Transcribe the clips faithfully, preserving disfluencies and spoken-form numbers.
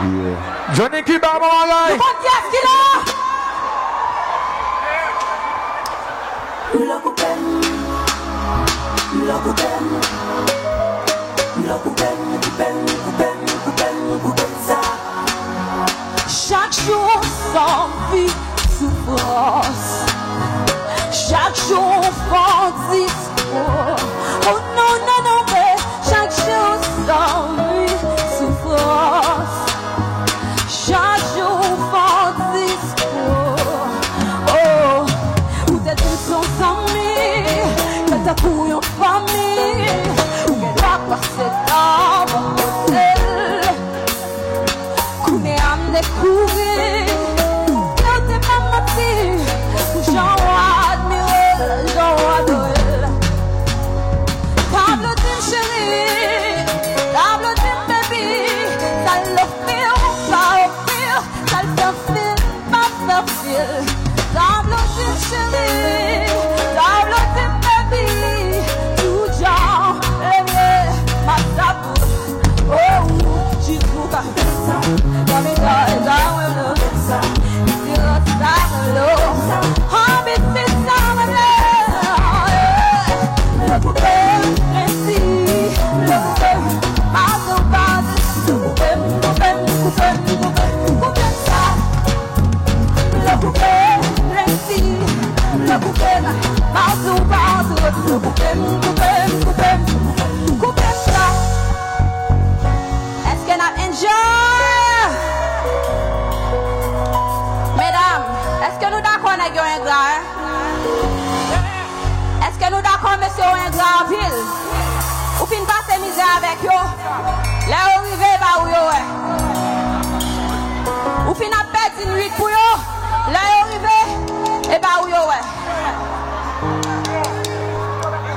Yeah. Johnny Kiba, bon bagay. Nou konn kiyès ki la? Chak jou se yon vi soufrans. Chak jou fè yon diskou. Oh non, non, non, men chak jou se yon vi soufrans. Chak jou fè yon diskou. Oh, ou te di m se yon zanmi, men tankou yon fanmi. Ou gen dwa pase nan bò kote l. Kounye a m dekouvri, lè w te ban m manti, jan w admire l, jan w adore l. Tablo di m cheri, tablo di m baby, sa l ofri w, pa ofri w, sa l fè anfil, pa fè anfil. Tablo di m cheri, tablo di m baby, tout jan w leve, m ap sa pou ou. Oh, jis pou ka fè sa. Ban m enjoy sa mwen vle. Di lòt sa mwen vle. Anvi di sa mwen vle. Lè koupe m, resi. Lè koupe m, pa tou pa di. Koupe m, koupe m, koupe m, koupe m, koupe m sa. Lè koupe m, resi. Lè koupe m, pa tou pa di. Koupe m, koupe m, koupe m, koupe m sa. Èske n ap enjoy? Medam, èske nou dakò nèg yo engra, wi? Èske nou dakò mesye yo engra anpil? Ou fin pase mizè avèk yo, lè yo rive, e pa ou yo wè. Ou fin ap pèdi nwit pou yo, lè yo rive, e pa ou yo wè.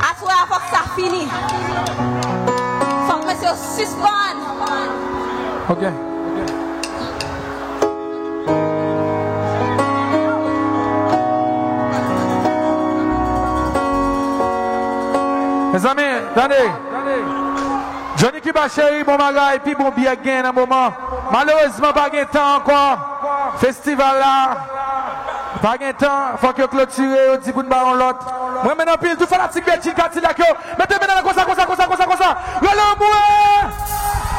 Aswè a fòk sa fini. Fòk mesye yo sispann. Ok. Mezanmi, tande. Johnny Kiba cheri, bon bagay, pi bon byè k genyen nan moman. Malerezman, pa gen tan ankò. Festival la, pa gen tan, fòk yo klotire, yo di pou n ba yon lòt. Mwen menm anpil, tout fanatik Bedjine Kadilak yo, mete men nan konsa, konsa, konsa, konsa, konsa. Rele yon boure.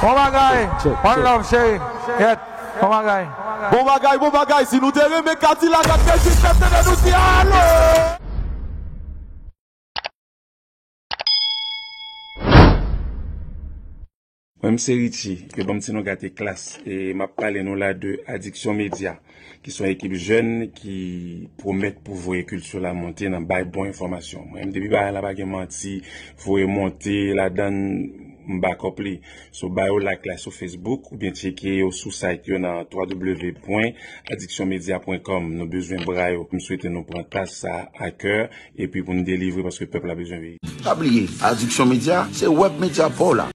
Bon bagay. Check, check, one check. Love, cheri. Yèt. Bon bagay. Bon bagay, bon bagay. Si nou te renmen Kadilak ak Bedjine, fè tande nou di alo. Mwen, m se Richie, yo ban m ti non Gate Klas, e m ap pale nou la de Addiction Media, ki se yon ekip jèn ki pwomèt pou voye kilti la monte nan bay bon enfòmasyon. Mwen, m depi bagay la pa gen manti, voye monte ladan, m back up li. So, ba yo like la sou Facebook, oubyen tcheke yo sou site yo nan w w w pwen addiction media pwen com. Nou bezwen bra yo. M swete nou pran tas sa a kè, epi pou n delivre, paske pèp la bezwen veye. Pa bliye, Addiction Media, se wèb medya pa w la.